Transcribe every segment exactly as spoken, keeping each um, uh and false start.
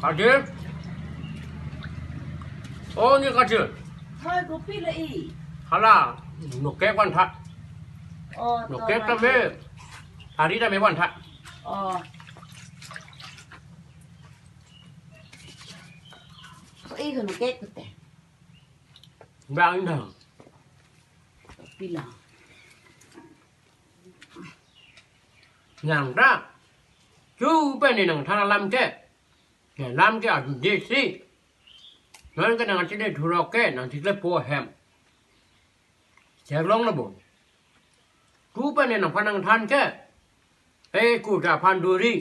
Kajir. Oh, ni Kajir. Hoi, kopi lo i. Hala, nokek van tha. Oh, to nokek van tame. Tha. Hari tame van tha. Oh. Ko i ko nokek ko te. Bang dah. Kopi lo. Nang ta. Chu pen ni nangthan alam ke. Nang alam ke adu desi. Nang ke nangchile thurok ke nangchiklepo hem. Cheklong lo bo. Chu pen ni nangphan nangthan ke. Eh, kurja phan duri.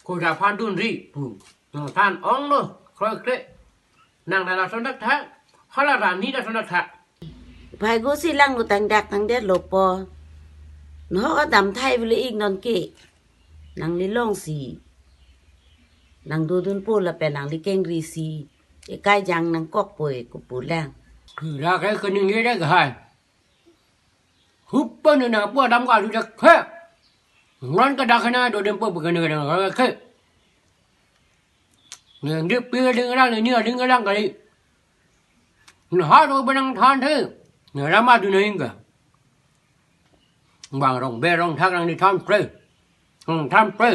Kurja phan dunri pu. Nangthan ong lo. Kroikre. Nang dak lason dak tha. Hala rani dak lason dak tha. Phai go si lang lo tangdak tangdet lo po. Nahok adam thai vele ik non ke. Nangli longsi. Nang dodun po lapen nangli kengri si. Ekai jang nangkok po e kopu lang. Kira ke kening ye dek hai. Hup pen nangpu adam ka adu dek he. Ngan ke dak na do dem po bukan dengan ke. Nang di pi ding lang ni ding lang kali. Nah, ha do benang than the. Nah, lama du nang ka. Bang rong be rong thak nang di than pre. Nang than pre.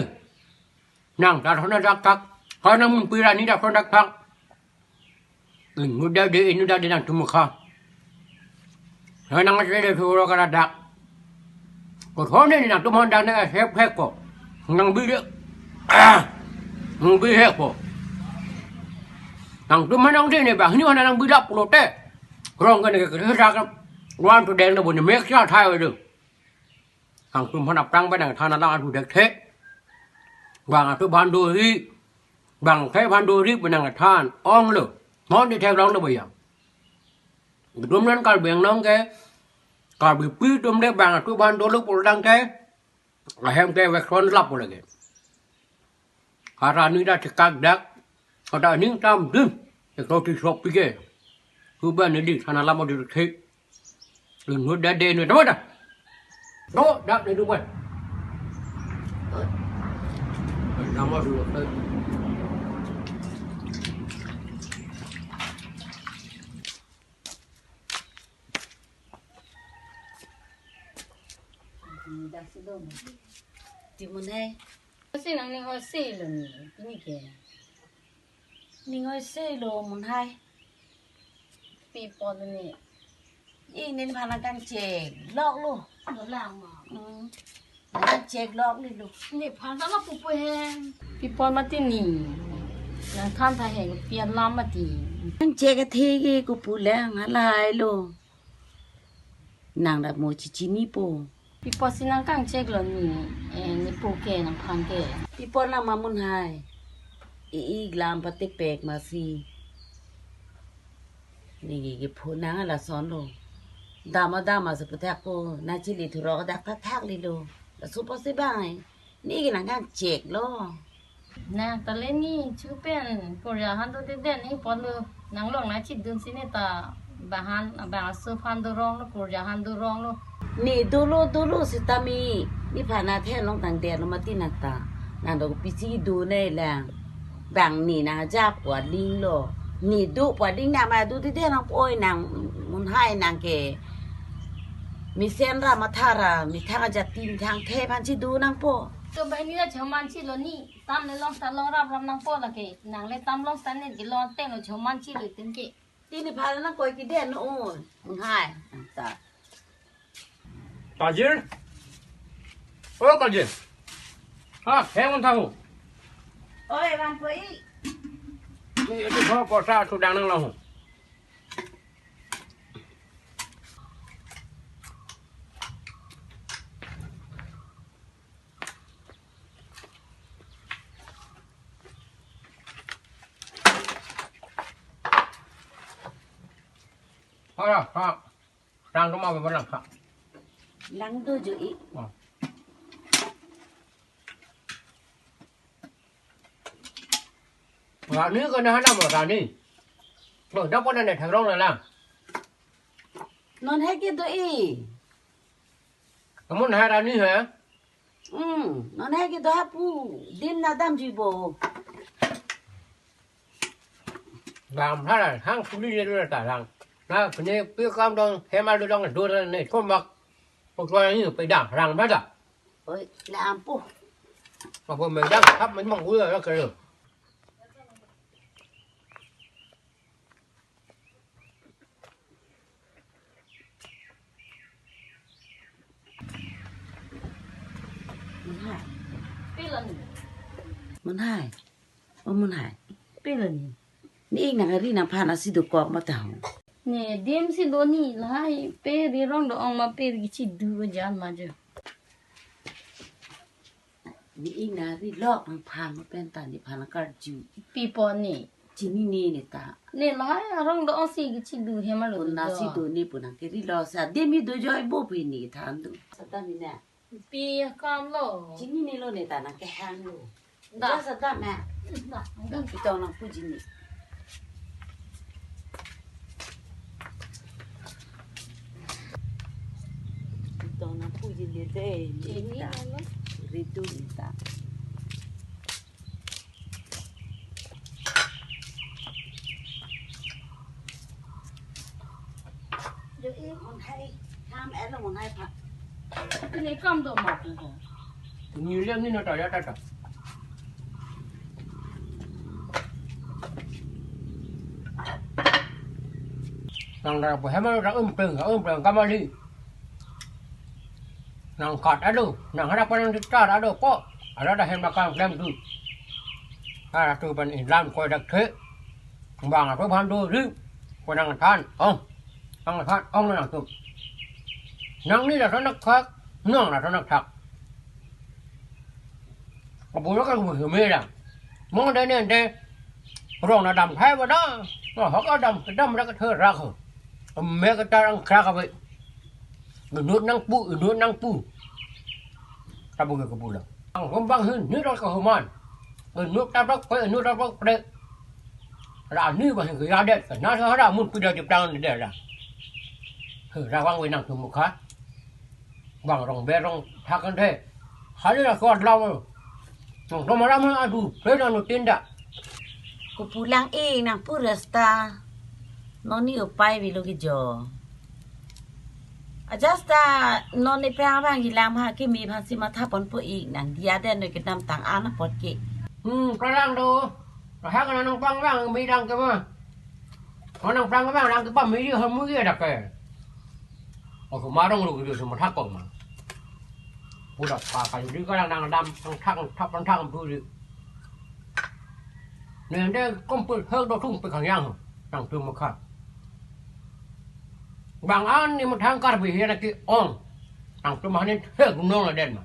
Nang ta thon dak thak. Ka nang mun pi ra ni dak thon dak thak. Inut dak de, inut dak de nangtum mukha. Nang nang de de thuro ka dak. Ko thon ni nangtum hon dak ne hep hep ko. Nang bi de. Ah. Nang bi hep ko. Nangtum nang de ne bang ni hon nang bi dak pulote. Rong ke ne ke dak. Wan tu deng na bu ne mek cha thai we de. Nangtum aphan aphrang pen nangthan alam adu dek the. Bang atu phan duri. Bang the phan duri pen nangthan ong lo. Mon di theklong lo boya. Dum nan Karbi Anglong ke. Karbipi atum le bang atu phan dolo pulang ke. Ahem ke vekron lap lagi. Arani dak chekak dak. Ada ning tam dun. Ekro ti sop pike. Kuban ni di thana lama di thek. Lunut dak de nu tama dah. Do dak de dubai. Lama dulu. Timun hai. Si nang ning oi si lo ni, ni ke. Ning oi si lo mun hai. Pi apot ni. I nin phan nangkangchek lok lo. Lo lang ma. Hmm. Nangkangchek lok ni lo. Ni phan ta lo pupu he. Pi apot mati ni. Nangthan tha he pi alam mati. Nangchek athe ke kopu lang halai lo. Nang dak mo chichini po. Pi apot si nangkangchek lo ni, eh, ni po ke nangphan ke. Pi apot lang ma mun hai. I ik lam pate pek ma si. Ni ke ke pho nang lason lo. Dama dama si pathak po. Nangchile thurok dak pathak li lo. Laso apot si bang. Ni ke nangkangchek lo. Nang ta le ni chu pen kurja han do de den ni apot lo. Nang long nangchidun si ni ta bahan bang aso phan do rong lo kurja han do rong lo. Ni dolo dolo sitame ni phan athe long tang de lo mati nang ta. Nang do pisi do ne lang. Bang ni nang ajak pu aling lo. Ni do pu aling nang ma do de den nang oi nang mun hai nang ke. Mesen ra matha ra, methang ajati, methang the aphan chido nangpo. To banghini ta choman chilo ni, tam le long ta long rap rap nangpo lake, nang le tam long ta ne di long teng lo choman chilo tin ke. Tini phala nangkoi kiden o, mun hai, ta. Kajir. O Kajir. Ha, he mon thahu. Oi, van po i. Ni itu ho posa sudang nang lahu. Hala, ha. Rang rumah apa lang, ha? Lang do jo i. Oh. Rani ke na hana mo Rani. Lo, dak pon na thangrong na lang. Non hai ke do i. Kamu na Rani ha? Hmm, non hai ke do hapu. Din na damji bo. Dam hara hang suli le dura ta lang. Na pene pe kam dong hem alu dong dura ne thombak. Pokok ni pe dam rang bada. Oi, lampu. Apa medang hap memang gula la kero. Munhai. Pilo ni? Munhai. O Munhai. Pilo ni? Ne-ik nang ari nangphan asi dokok ma ta ho. Ne adim si do ni lahai pe ri rong do-ong ma pe ri chidu jan ma jo. Ne-ik nang ari lok nangphan ma pen ta nephan karju. Pi po ni? Chinine ne ta. Ne lahai arong do-ong si chidu hem alo. Pon nasi do ne pon nang keri lo sa adim mi do joi bo pi ne than do. Sa ta mi na. Pi kam lo. Chinine lo ne ta nang kehang lo. Da. Ja sa ta ma. Da. Da pitong nangpuji ne. Pitong nangpuji ne de. Chinine ta. Ritu ne ta. Jo, eh, Munhai. Ham elo Munhai pha. Ini kam do ma ko. Ni liam ni na ta ya ta ta. Nang da po hem alo ta um peng, um peng kamali. Nang kat ado, nang harap nang titar ado po. Ada da hem makan klem tu. Ada tu pen ilam koi dak the. Bang apa bantu ri. Ko nang than ong. Nang than ong nang tu. Nang ni da than nak khak, nang da than nak thak. Abu lo ka bu me da. Mong de ne de. Rong na dam khai ba da. Ngo hok adam kedam ra ka thơ ra ko. Me ka ta rang kra ka bai. Inut nangpu, inut nangpu. Ta bu ke pu la. Ang hom bang hin ni ra ka homan. Inut ta bak pe, inut ta bak pre. Ra ni ba hin ke ya det. Na sa ra mun pi da ti plang de la. He ra wang we nang tu mukha. Bang rong ber rong thak kan the. Hali la kor lam. Nang to malam adu, pe nang nutin da. Ko pulang e nang pu rasta. Non ni upai vilo ke jo. Ajasta non ni pang bang hilang ha ke mi bhang si matha pon po ik nang dia den noi ke dam tang an pot ke. Hmm, kalang do. Kahak nang pang bang mi dang ke ma. Nang pang bang dang ke pa mi di hamu ye dak ke. Ako marong lo gitu semua thak kong ma. Udah pa ka di ka nang dam thang thang thap thang thang pu di. Ne de kompul hek do thung pe kang yang. Nang tu mukha. Bang an ni mathang kar bi hian ki ong. Nang tu mahanin hek nong la den ma.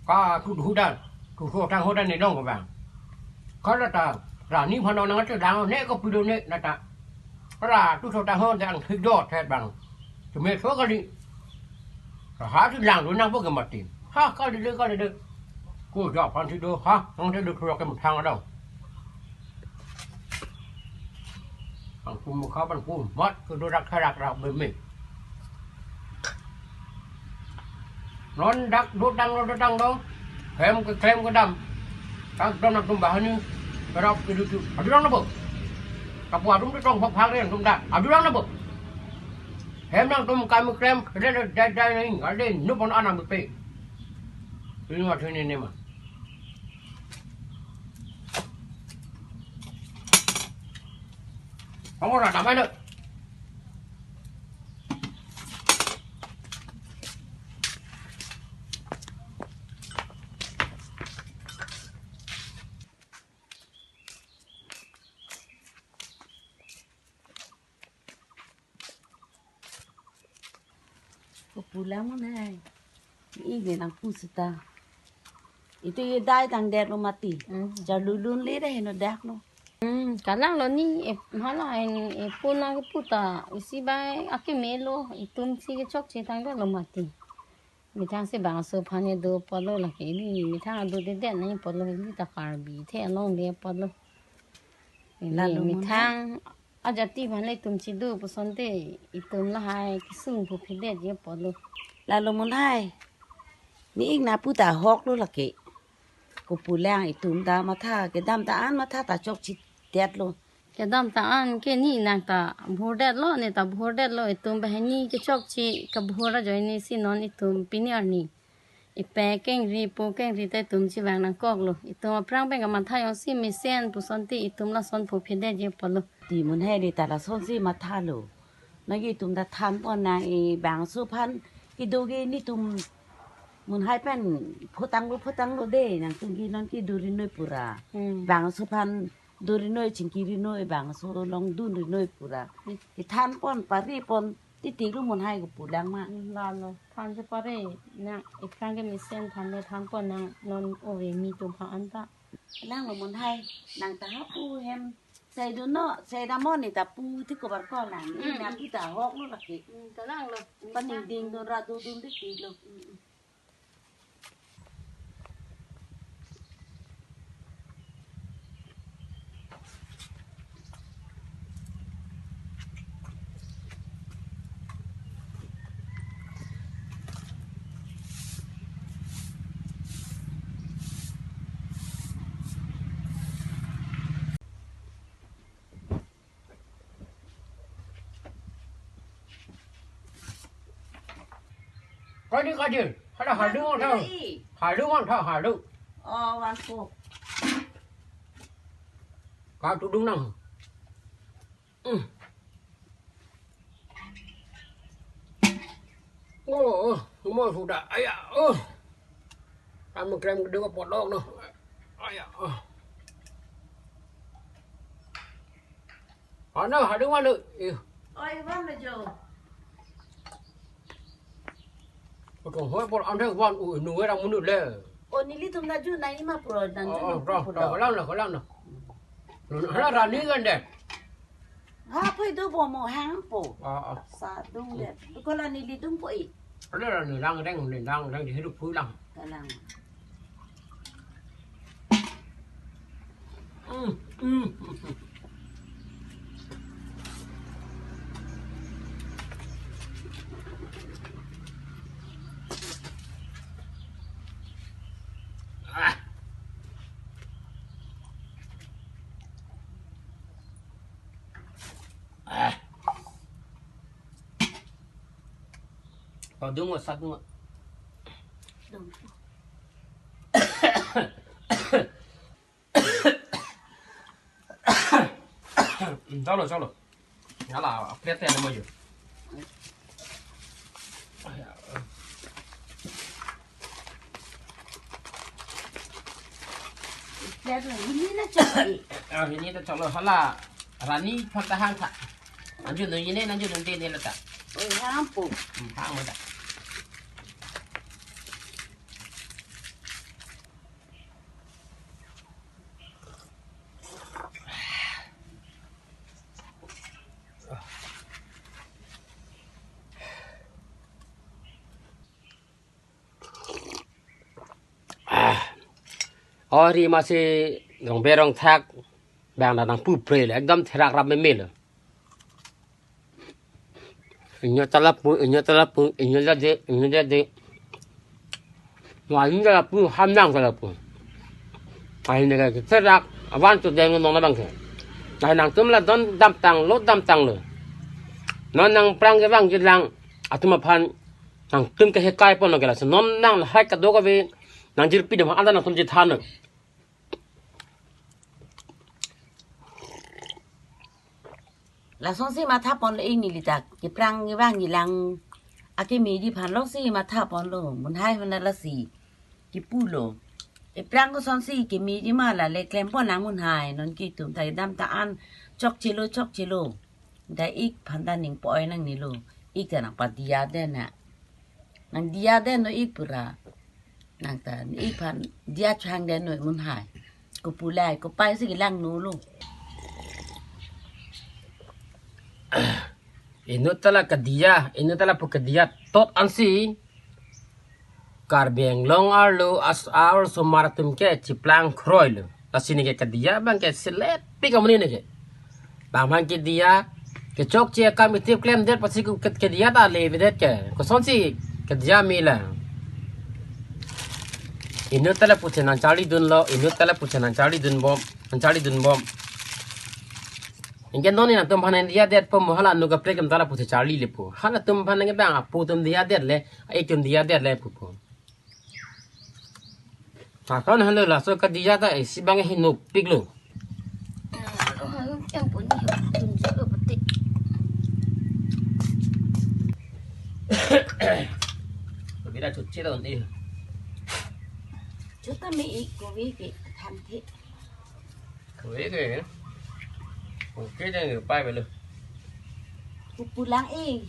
Ka tu hudan, tu so tang hudan ni dong ko bang. Ka la ta, ra ni phano nang te dang ne ko pido ne na ta. Ra tu so tang hon tang thik do the bang. Tu me so ka ni. Ka ha tu lang tu nang po ke mati. Ha ka di de ka di de. Ko ja pan ti do ha, nang te do thurok ke mathang dong. Ang kum kha pan kum mat ke do rak tharak rak be me. Non dak do dang lo do dang lo. Hem ke klem ke dam. Tang dam nang tum bahani. Kerap ke dutu. Adu dang na bo. Kapu adum tu tong phak phak re tum dak. Adu dang na bo. Hem nang tum kai me klem. Kede dai dai nang. Ade nu pon anang be pe. Ini ma thuni ni ma. Kamu rasa mana? Ko pulang mo nai. Ini nang pu seta. Itu ye dai tang der lo mati. Hmm. Jar lulun le dai no dak lo. Hmm, kalang lo ni, eh, hala en, eh, pu nang pu ta, isi bai ake me lo, itum si ke chok che tang der lo mati. Methang si bang so phane do polo lake ni, methang adu de de nai polo ni ta Karbi the along le polo. Ini lalu mo methang ajati bhan le tum chidu pusonte itum lahai kisung pu phedet ye polo. Lalu mo nai. Ni ik na pu ta hok lo lake. Kopulang itum ta matha, kedam ta an matha ta chokchedetlo. Kedam ta an ke ni nang ta bhurdetlo, ne ta bhurdetlo, itum banghini kechokche kabhur ajoine si non itum pini arni ipei kengri po kengri ta itum chevang nangkoklo. Itum aphrang pen kamatha jongsi mesen puson te itum lason pho phedetji apotlo. Ti munhai le ta lasonsi mathalo. Nangji itum ta thanpon nang, e bangso aphan kedo ke netum munhai pen photanglo photanglo de, nangtum ke non ke duri noi pura. Hmm. Bangso aphan duri noi, chingki ri noi, bangso along dun ri noi pura. Hmm. Kethanpon paripon titiklo munhai kopulang ma. Lalo, than si pare, nang aphrang ke mesen thanlo, thanpon nang non ove netum aphan ta. Langlo munhai, nang ta hapu hem. Sai dun no, sai damnon ne ta pu ti kobar ko lang. Hmm. Nang pu ta hoklo lake. Hmm, ta langlo. Paningding dun ra dodun titiklo. Hmm. Kadi, kadi. Hala hardung ang tha. Hardung ang tha, hardung. Oh, one four. Ka tudung nang. Hmm. Oh, oh, mo sudah. Aya, oh. Kamu krem kedua potong no. Aya, oh. Ano, hardung ano? Eh. Oi, van lo jo. Potong hoi por ande van u nu era munu le. O nelitum ta ju nai ma pro dan ju. Oh, oh, nu pro, pro, pro. Kolang na, kolang na. Hala rani kan de. Ha, poi do bo mo hang po. Ah, ah. Sa dung de. Kolang nelitum po i. Hala rani lang reng, ni lang reng di hidup pulang. Kalang. Mm, mm. Ah. Ah. Padung mo, sat mo. Dong. Hmm, chalo, chalo. Hala, plate te mo jo. Plate lo, hini na chalo. Ah, hini ta chalo hala. Rani aphan ta hang tha. Anju no hini, anju no de ne la ta. Oi, hang po. Hmm, hang mo ta. Ah. Ori masi rong berong thak bang na nang pu pre le ekdom therak rap meme lo. Inyo ta lapu, inyo ta lapu, inyo ta de, inyo ta de. Wa inyo ta lapu, ham nang ta lapu. Ai ne ka therak, avan tu deng nong na bang ke. Ai nangtum la don damtanglo, damtanglo. Non nang prang kevangji lang, atum aphan nangtum ke hekai pon lo ke la. So non nang lahai kedo kave, nang jirpi dam anda nangtum jithan lo. Lasonsi matha ponlo ik neli ta. Keprang kevangji lang akeme di aphan loksi matha ponlo. Munhai hona lasi kipulo. Keprang kosonsi keme di ma la le klem pon nang munhai. Non ke itum ta dam ta an chokchelo, chokchelo. Da ik aphan ta ning po-oi nangnelo. Ik ta nang padiya den na. Nang diya den no ik pura. Nang ta ik aphan diya chang den no munhai. Kopu le, kopai si kelang nolo. Inut ta la kadiya, inut ta lapu kadiya tot ansi Karbi Anglong arlo as arlo osomar atum ke chiplang kroilo. Lasi ne ke kadiya bang ke selet pik amonit ne ke. Bang bang kediya, kechokche akam itip klemdet pasi ku ke-, kediya ta levedet ke. Kosonsi kediya mila. Inut ta lapusi nangcharlidunlo, inut ta lapusi nangcharlidunbom, nangcharlidunbom. Anke non nangtumphan nangdiya detpo mo, hala anu kaprek atum ta lapusi charli lepo. Halatum aphan nangke bang apo atum diya det le, a-ik atum diya det le pupo. Takon halo laso kadiya ta isi bang hinukpiklo. Yang pun ni tunjuk ke peti. Bida cuci lo nanti. Chuta me-ik kovi ke than the. Kovi ke. Oke, jangan lupa belo. Ku pulang ing.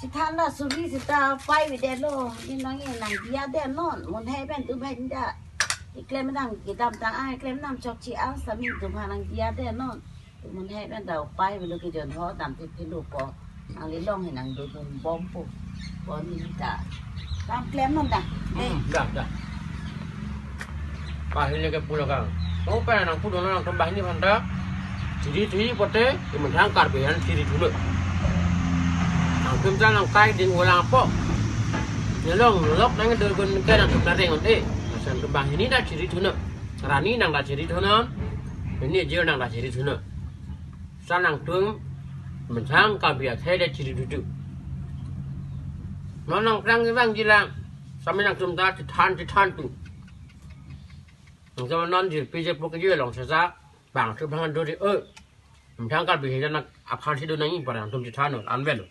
Chethan la suri seta pai ve detlo. Ni nang e nangdiya det non. Mon he pen tu bai da. Iklem nang kedam tang ai, klem nang chokche an, sami tu ma nangdiya det non. Mon he pen da pai velo, kejon ho dam thekthelo po. Nangli long he nangdodunbompo. Pon ni ta. Kam klem non da. Eh. Hmm, da, da. Banghini ke pulo kang. Ko pa nangpudun nangtum banghini aphan ta chiri thuji pote, imun thang Karbi an chiri thunon. Nangtum ta nangkai ding ulang po. Nelong lok nangdodun ke nangtum ta reng on e. Lason atum banghini ta chiri thunon. Rani nang ta chiri thunon. Ini jir nang ta chiri thunon. Sa nangtum imun thang Karbi akhei ta chiri thutu. Non nangphrang vangji lang. Sami nangtum ta chethan chethan tu. Nangtum non jirpi jirpo ke jir long sesa. Bang tu bang do di, eh. Imun thang Karbi akhei ta nang aphan si do nangji para nangtum chethan non. Anvelo.